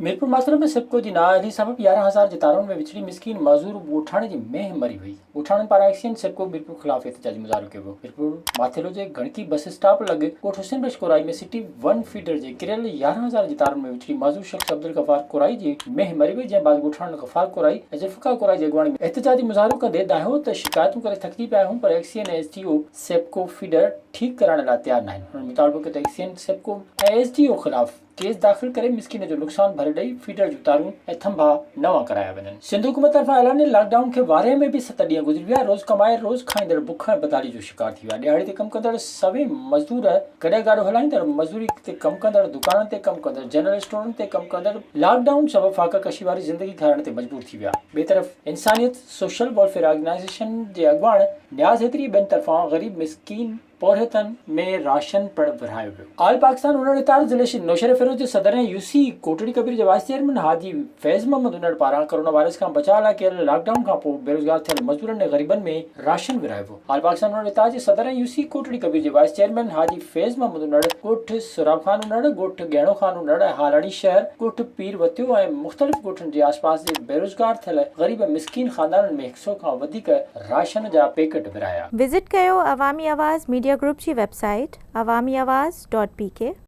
ميرپورماٿيلو ۾ سيپڪو جي نااهلي سبب 11,000 جي تارون ۾ وڇڙي مسڪين معذور ڳوٺاڻي جي مينهن مري وئي، ڳوٺاڻن پاران ايڪسين سيپڪو ميرپور خلاف احتجاجي مظاهرو ڪيو ويو. ميرپور ماٿيلو جي گهڻڪي بس اسٽاپ لڳ ڳوٺ Hussain Bakhsh Korai ۾ city one feeder جي ڪريل 11,000 جي تارن ۾ وڇڙي معذور شخص عبدالغفار ڪورائي جي مينهن مري وئي جنهن بعد ڳوٺاڻن غفار ڪورائي ۽ ذوالفقار ڪورائي جي اڳواڻي ۾ احتجاجي مظاهرو ڪندي دانهيو ته شڪايتون ڪري ٿڪجي پيا آهيون پر XEN ۽ S D O SEPCO feeder ٺيڪ ڪرائڻ لاء تيار ناهن. هنن مطالبو ڪيو ته XEN SEPCO ۽ S D O خلاف ڪيس داخل ڪري مسڪين جو نقصان ڀري ڏئي فيڊر جون تارون ۽ ٿنڀا نوان ڪرايا وڃن. سنڌ حڪومت طرفان اعلانيل لاڪ ڊائون کي وارهه ۾ به ست ڏينهن گذري ويا، روز ڪمائي روز کائيندڙ بک ۽ بدحالي جو شڪار ٿي ويا، ڏهاڙي تي ڪم ڪندڙ سوين مزدور، گڏهه گاڏو هلائيندڙ، مزدوري تي ڪم ڪندڙ، دڪانن تي ڪم ڪندڙ، جنرل اسٽورن تي ڪم ڪندڙ لاڪ ڊائون سبب فاقه ڪشي واري زندگي گهارڻ تي مجبور ٿي ويا. ٻئي طرف انسانيت سوشل ويلفيئر آرگنائيزيشن جي اڳواڻ نياز حيدري ٻين طرفان غريب مسڪين پورهيتن ۾ راشن پڻ ورهايو ويو. آل پاڪستان انڙ اتحاد ضلعي نوشهروفيروز جي صدر ۽ يو سي ڪوٽڙي ڪبير جي وائيس چيئرمين حاجي فيض محمد انڙ پاران ڪرونا وائرس کان بچاء لاء ڪيل لاڪ ڊائون کان پوء بيروزگار ٿيل مزدورن ۽ غريبن ۾ راشن ورهايو ويو. آل پاڪستان انڙ اتحاد جي صدر ۽ يو سي ڪوٽڙي ڪبير جي وائيس چيئرمين حاجي فيض محمد انڙ ڳوٺ سهراب خان انڙ، ڳوٺ ڳهڻو خان انڙ ۽ هالاڻي شهر، ڳوٺ پير وتيو ۽ مختلف ڳوٺن جي آسپاس جي بيروزگار ٿيل غريب ۽ مسڪين خاندانن ۾ هڪ سئو کان وڌيڪ راشن جا پيڪٽ ورهايا. وزٽ ڪيو عوامي آواز ميڊيا گروپ جي website Awami Awaz dot P K.